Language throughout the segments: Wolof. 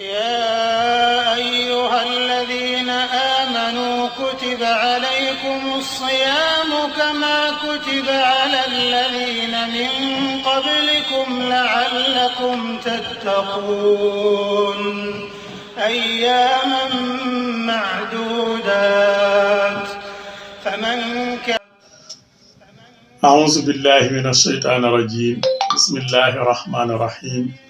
يا أيها الذين آمنوا كتب عليكم الصيام كما كتب على الذين من قبلكم لعلكم تتقون أياما معدودات فمن كان أعوذ بالله من الشيطان الرجيم بسم الله الرحمن الرحيم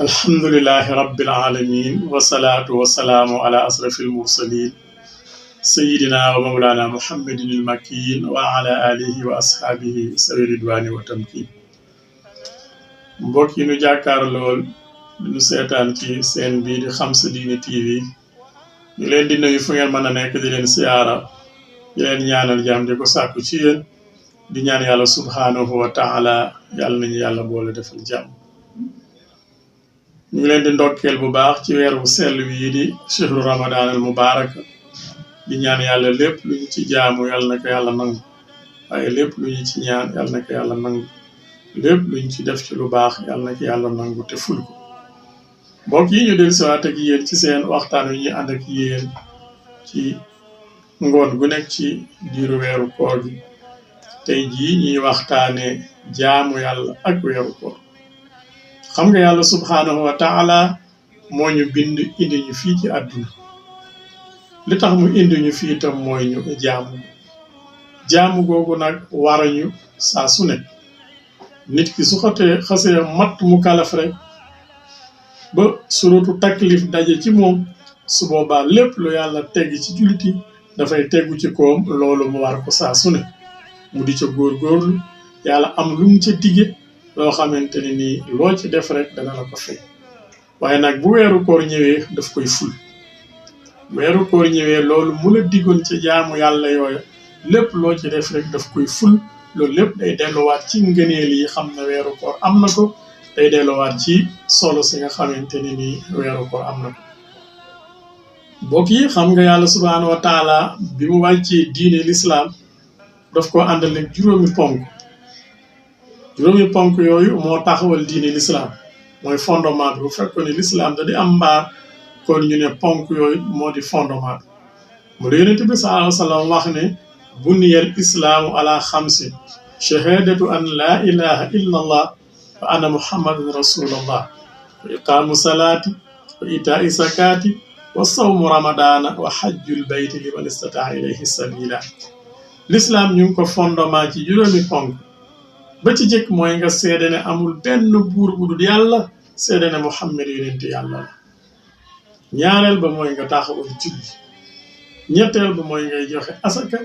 الحمد لله رب العالمين والصلاة والسلام على أشرف المرسلين سيدنا ومولانا محمد المكين وعلى آله وأصحابه سوي الرضوان والتمكين mbokk yi nu jàkkaar lool ñu seetaan ci seen bii di Xam Sa Diine TV ñu leen di nuyu fu ngeen mën a nekk di leen siyaara di leen ñaanal jàmm di ko sàkku ci yéen di ñaan yàlla subhanahu wa taala yàlla nañu yàlla boole defal jàmm ñu ngi leen di ndokkeel bu baax ci weer bu sell wii di shahru ramadan al mubarak di ñaan yàlla lépp lu ñu ci jaamu yàlla na ko yàlla nangu waaye lépp lu ñu ci ñaan yàlla na ko yàlla nangu lépp lu ñu ci def ci lu baax yàlla na ko yàlla nangu te ful ko mbokk yi ñu del siwaat ak yéen ci seen waxtaan wi ñuy ànd ak yéen ci ngoon gu nekk ci diiru weeru koor gi tey jii ñuy waxtaane jaamu yàlla ak weeru koor xam nga yàlla subhanahu wa taala moo ñu bind indi ñu fii ci àdduna li tax mu indi ñu fii tam mooy ñu jaamu googu nag warañu saa su ne nit ki su xasee mat mu kalaf rek ba suratu taklif daje ci moom su boobaa lépp lu yàlla tegg ci julliti dafay teggu ci koom loolu mu war ko saa su ne mu di ca góorgóorlu yàlla am lu mu ca dige loo xamante ne nii loo ci def rek dana la ko fay waaye nag bu weeru koor ñëwee daf koy ful weeru koor ñëwee loolu mu la diggoon ca jaamu yàlla yooya lépp loo ci def rek daf koy ful loolu lépp day delluwaat ci ngëneel yi xam ne weeru koor am na ko day delluwaat ci solo si nga xamante ne nii weeru koor am na ko mbokk yi xam nga yàlla subhaanahu wa taala bi mu wàccee diine l'islam daf ko àndal ak juróomi ponk yooyu moo taxawal diine l'islam mooy fondement bi bu fekkoon ne l'islam da di am mbaar kon ñu ne ponk yooyu moo di fondement bi mu de yonent bi sallallahu alayhi wa sallam wax ne buniyal islaamu ala xamsin shahadatu an laa ilaha illa allah wa anna muhammadan rasulullah wa iqaamu salaati wa itaa zakaati wa sawmu ramadana wa hajjul bayti liman istataa ilayhi sabila l'islam ñu ngi ko fondement ci juróomi ponk ba ci jëkk mooy nga seede ne amul benn buur bu dul yàlla seede ne muhammad yonent yàlla la ñaareel ba mooy nga taxawal julli ñetteel ba mooy ngay joxe asaka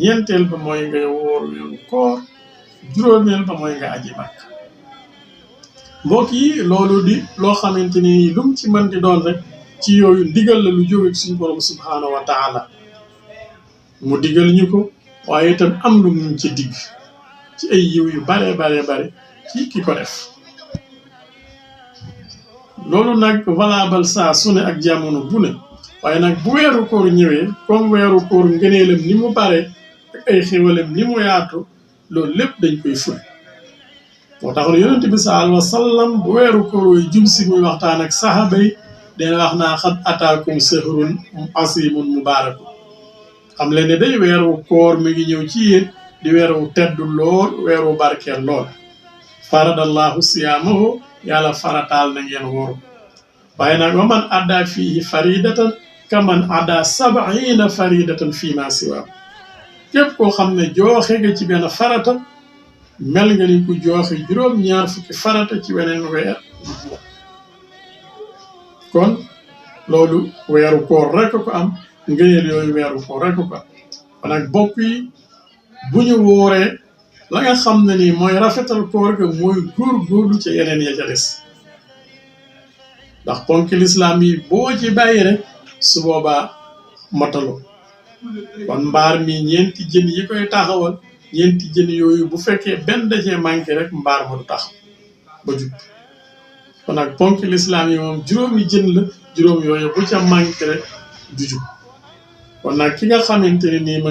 ñeenteel ba mooy ngay woor weeru koor juróomeel ba mooy nga aji Makka mbokk yi loolu di loo xamante ni lu mu ci mën di doon rek ci yooyu ndigal la lu jóge ci suñu borom subhaanahu wa taala mu digal ñu ko waaye itam am lu mu ci digg ci ay yiw yu bare ci ki ko def loolu nag valable saa su ne ak jamono bu ne waaye nag bu weeru koor ñëwee comme weeru koor ngëneelam ni mu bare ak ay xéwalam ni mu yaatu loolu lépp dañ koy ful moo tax yonent bi sallallahu alayhi wa sallam bu weeru koor yi jub si muy waxtaan ak saxaaba yi dina wax naa xat ataakum sahrun asimun mubarak xam leen ne day weeru koor mi ngi ñëw ci yéen di weeru tedd lool weeru barkeel lool faradallahu siyaamahu yàlla farataal na ngeen woor waaye nag wa man adda fiihi faridatan kaman adda 70 faridatan fii ma siwa képp koo xam ne jooxe nga ci benn farata mel nga ni ku jooxe juróom-ñaar fukki farata ci weneen weer kon loolu weeru koor rek ko am ngëneel yooyu weeru koor rek ko am kon nag bokk yi bu ñu wooree la nga xam ne nii mooy rafetal koor ga mooy góorgóorlu ca yeneen ya ca des ndax ponk lislaam yi boo ci bàyyi rek su boobaa mataloo kon mbaar mi ñeenti jën yi koy taxawal ñeenti jën yooyu bu fekkee benn dajee manqué rek mbaar ma du taxaw ba jub kon nag ponk lislaam yi moom juróomi jën la juróom yooyu bu ca manqué rek du jub kon nag ki nga xamante ne nii ma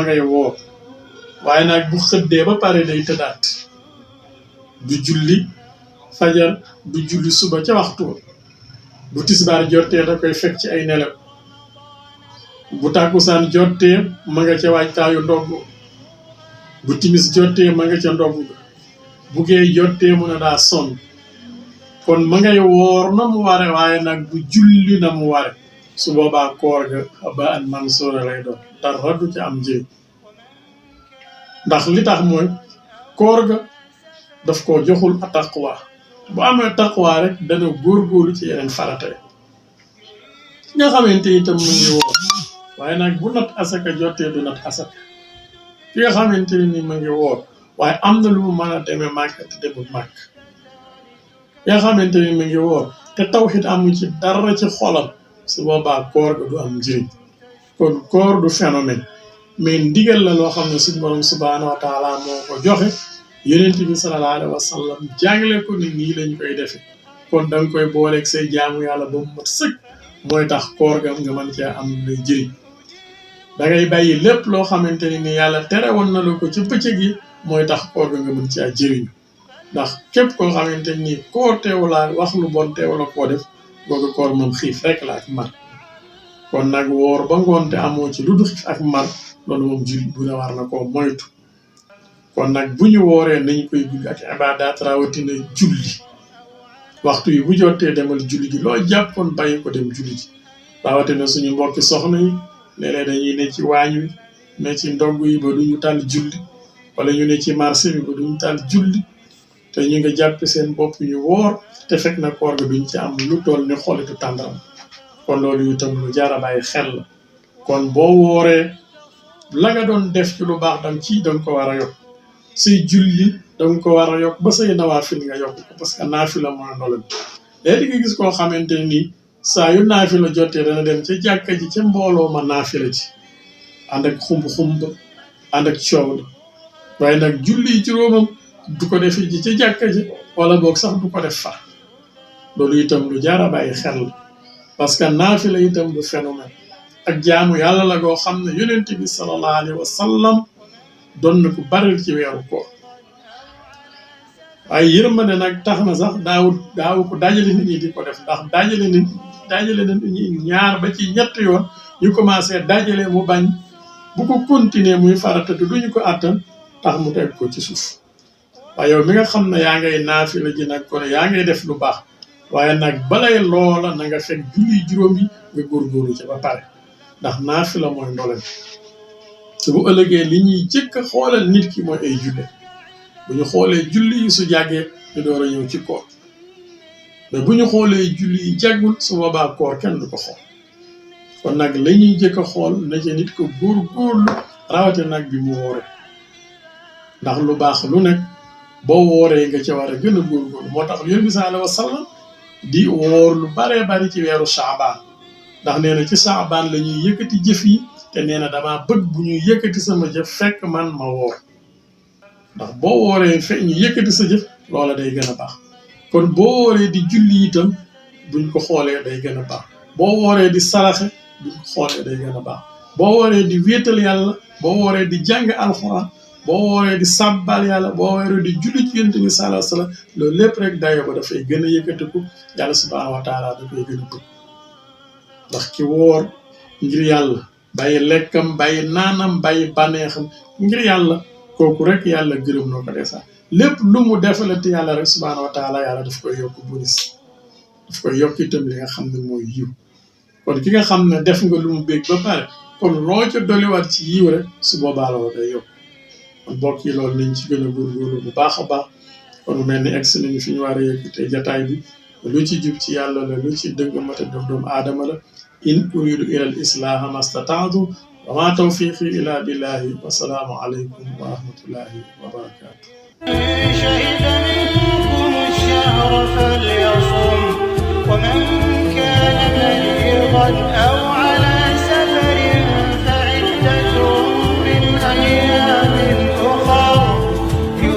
ngay woor waaye nag bu xëddee ba pare day tëddaat du julli fajar du julli suba ca waxtu bu tisbaar jotee da koy fekk ci ay nelaw bu tàkkusaan jotee ma nga ca waajtaayu ndogg bu timis jotee ma nga ca ndogg bu gee jotee mu ne daa sonn kon ma ngay woor na mu ware waaye nag bu julli na mu ware su boobaa koor ga ba an mansuura lay doon dara du ci am njëriñ ndax li tax mooy koor ga daf koo joxul a taqwa bu amee taqwa rek dana góorgóorlu ci yeneen farata yi nga xamante itam mu ngi woor waaye nag bu nat asaka jotee du nat asaka ki nga xamante ni mu ngi woor waaye am na lu mu mën a demee màkk te demul màkk ki nga xamante ni mu ngi woor te tawhid amu ci dara ci xolam su boobaa koor ga du am njëriñ kon koor du phénomène mais ndigal la loo xam ne suñu borom subhaanahu wa taala moo ko joxe yonent bi sallallahu alayhi wa sallam jàngale ko ni nii lañ koy defe kon da nga koy booleeg say jaamu yàlla ba mu mat sëkk mooy tax koor ga nga mën cee am lay jëriñ da ngay bàyyi lépp loo xamante ni yàlla tere woon na la ko ci bëccëg yi mooy tax koor ga nga mën cee jëriñ ndax képp koo xamante ni koor teewulaa wax lu bon teewula koo def googu koor moom xiif rek la ak mar kon nag woor ba ngoonte amoo ci lu du xiif ak mar loolu moom julli bu ne war na koo moytu kon nag bu ñu wooree nañ koy guddi ak ibaadaat rawatina julli waxtu yi bu jotee demal julli gi loo jàppoon bàyyi ko dem julli ji rawatina suñu mbokki soxna yi léeg-léeg dañuy ne ci waañ wi ne ci ndogg yi ba duñu tal julli wala ñu ne ci marché bi ba duñu tal julli te ñu nga jàpp seen bopp ñu woor te fekk na koor ga duñ ci am lu toll ni xolitu tàndaram kon loolu itam lu jar a bàyyi xel la kon boo wooree la nga doon def ci lu baax danga ko war a yokk say julli danga ko war a yokk ba say nawaafil nga yokk ko parce que naafila mooy ndolen léegi nga gis koo xamante ni saa yu naafila jotee dana dem ca jàkka ji ca mbooloo ma naafila ci ànd ak xumb ànd ak coow la waaye nag julli juróomam du ko def ji ca jàkka ji wala boog sax du ko def fa loolu itam lu jar a bàyyi xel la parce que naafila itam du phénomène ak jaamu yàlla la goo xam ne yonent bi sallallahu alayhi wa sallam doon na ko baril ci weeru koor waaye yërmande nag tax na sax daawu ko dajale nit ñi di ko def ndax dajale nit ñi ñaar ba ci ñett yoon ñu commencé dajale mu bañ bu ko continuer muy farata te duñu ko àttan tax mu teg ko ci suuf waaye yow mi nga xam ne yaa ngay naafila ji nag kon yaa ngay def lu baax waaye nag balay loola na nga fekk julli juróom yi nga góorgóorlu ci ba pare ndax naafila mooy ndoleen te bu ëllëgee li ñuy jëkk a xoolal nit ki mooy ay julle bu ñu xoolee julli yi su jàggee ñu door a ñëw ci koor mais bu ñu xoolee julli yi jàggul su boobaa koor kenn du ko xool kon nag la ñuy jëkk a xool na ca nit ko góorgóorlu rawate nag bi mu wooree ndax lu baax lu nekk boo wooree nga ca war a gën a góorgóorlu moo tax yonent bi sallallahu alayhi wa sallam di woor lu baree bari ci weeru saabaan ndax nee na ci saabaan la ñuy yëkkati jëf yi te nee na damaa bëgg bu ñuy yëkkati sama jëf fekk man ma woor ndax boo wooree fekk ñu yëkkati sa jëf loola day gën a baax kon boo wooree di julli itam buñ ko xoolee day gën a baax boo wooree di saraxe buñ ko xoolee day gën a baax boo wooree di wéetal yàlla boo wooree di jàng alxuraan boo wooree di sàbbal yàlla boo wooree di julli ci yonent bi sallallahu alayhi wa sallam loolu lépp rek dayoo ba dafay gën a yëkkatiku yàlla subhaanahu wa taala da koy gën a bëgg ndax ki woor ngir yàlla bàyyi lekkam bàyyi naanam bàyyi bànneexam ngir yàlla kooku rek yàlla gërëm noo ko desa lépp lu mu defalati yàlla rek subhaanahu wa taala yàlla daf koy yokk bonus daf koy yokk itam li nga xam ne mooy yiw kon ki nga xam ne def nga lu mu bég ba pare kon loo ca doliwaat ci yiw rek su boobaa loolu day yokk kon mbokk yi loolu nañ ci gën a góorgóorlu bu baax a baax kon mel ni egg si nañu fi ñu war a yëkkatee jataay bi lu ci jub ci yàlla la lu ci dëgg mata def doomu aadama la in uridu ila al islaha mastataatu wa ma tawfiqi ila billahi wa salaamu alaykum wa rahmatullahi wa barakatuh.